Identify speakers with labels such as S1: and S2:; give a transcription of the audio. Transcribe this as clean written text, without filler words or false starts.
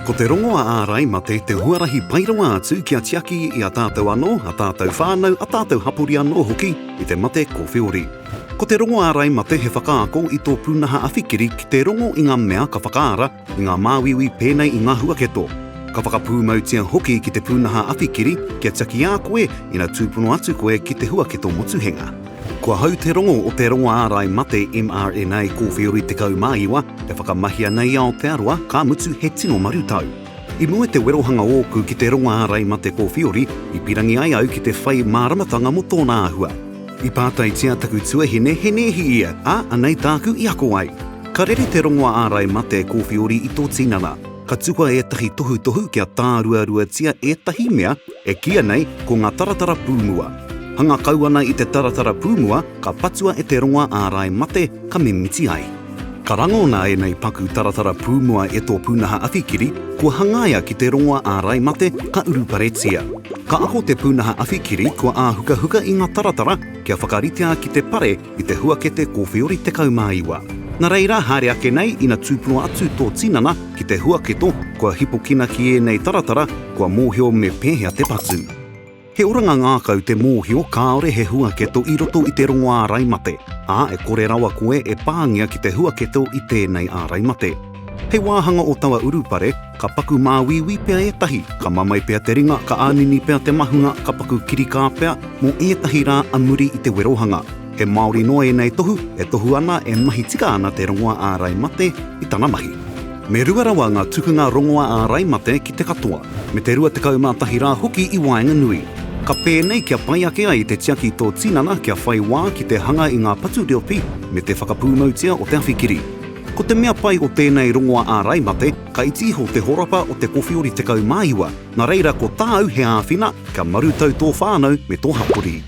S1: Ko te rongoa ārai mate te huarahi pai rawa atu kia tiaki i a tātou anō, a tātou whānau, a tātou hapori anō hoki i te mate kōwheori. Ko te rongo ārai mate he whakaako i tō pūnaha awhikiri ki te rongo i ngā mea ka whakaara i ngā māuiui pēnei i ngā huaketo. Ka whakapūmautia hoki ki te pūnaha awhikiri kia tiaki a koe ina tūpono atu koe ki te huaketo motuhenga. Kua hau te rongo o te rongo ārai mate mRNA kōwheori 19 e whakamahia nei i Aotearoa, ka mutu he tino marutau. I mua i te werohanga ōku ki te rongo ārai mate kōwheori, i pirangi ai au ki te whai māramatanga mō tōna āhua. I pātaitia taku tuahine he nēhi ia, ā, anei tāku i ako ai. Ka rere te rongoa ārai mate kōwheori i tō tinana. Ka tukua ētahi tohutohu kia tāruaruatia ētahi mea e kīia nei ko ngā taratara pūmua. Hanga kau ana i te taratara pūmua, ka patua e te rongoa ārai mate, ka mimiti ai. Ka rangona ēnei paku taratara pūmua e tō pūnaha awhikiri, kua hangaia ki te rongoa ārai mate, ka uruparetia. Ka ako te pūnaha awhikiri kua āhukahuka i ngā taratara kia whakaritea ki te pare i te huakete kōwheori 19. Nā reira, haere ake nei, ina tūpono atu tō tinana ki te huaketo kua hipokina ki ēnei taratara, kua mōhio me pēhea te patu. He oranga ngākau te mōhio kāore he huaketo i roto i te rongoā āraimate, ā, e kore rawa koe e pāngia ki te huaketo i tēnei āraimate. Hei wāhanga o taua urupare, ka paku māuiui pea ētahi, ka mamae pea te ringa, ka ānini pea te mahunga, ka paku kirikā pea mō ētahi rā a muri i te werohanga. He māori noa ēnei tohu e tohu ana e mahi tika ana te rongoā āraimate i tana mahi. Me rua rawa ngā tukunga rongoā āraimate ki te katoa, me te 21 rā hoki i waenganui. Ka pēnei kia pai ake ai te tiaki tō tinana kia whai wā ki te hanga i ngā patu riopi me te whakapūmautia o te awhikiri. Ko te mea pai o tēnei rongoā āraimate, ka iti iho te horapa o te kowhiori 19, nā reira ko tāu he āwhina kia marutau tō whānau me tō hapori.